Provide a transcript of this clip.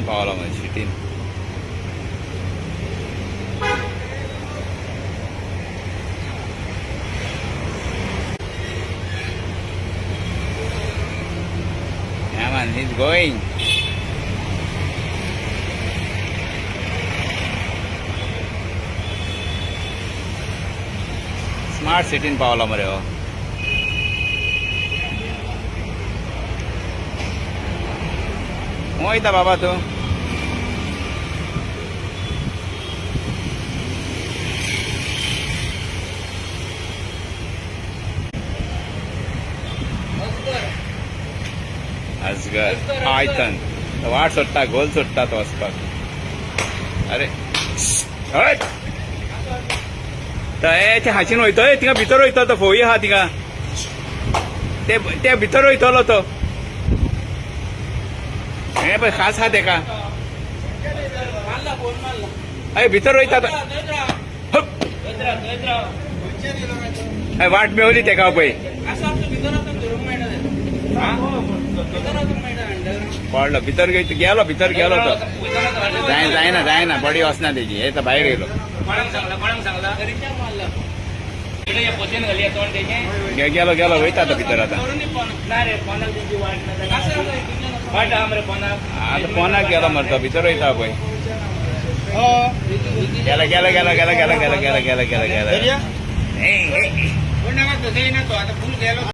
पावला मरे सिटीन. Yeah man, he's going. Smart सिटीन पावला मरे हो. वयता बाबा तूं. अजगर पायथन वाट सोडटा, गोल सोडटा तो वचपाक. अरे हट. ते ते हाशीन वयतो थिंगा भितर वयतो तो फोई आहा थिंगा. ते ते भितर वयतलो तो. हे पळय खास आहा तेका. अरे भितर वयता तो. हप. अरे वाट मेवली तेका पळय. पडलो भितर गेलो, भितर गेलो तो. जाय जायना जायना, बॉडी वचना तेजी. हे तर भायर येयलो. कोणाक सांगला? कोणाक सांगला? पोतेन घालया तोंड तेजें. गेलो गेलो, वयता तो भितर आतां. ना रे, पोनाक तेजी वाट ना. वाट आहा मरे पोनाक. आतां पोनाक गेलो मरे तो, भितर वयता पळय. गेलो गेलो गेलो गेलो गेलो गेलो गेलो गेलो गेलो गेलो. कोण नाका तसंही ना तो आता फुल गेलो.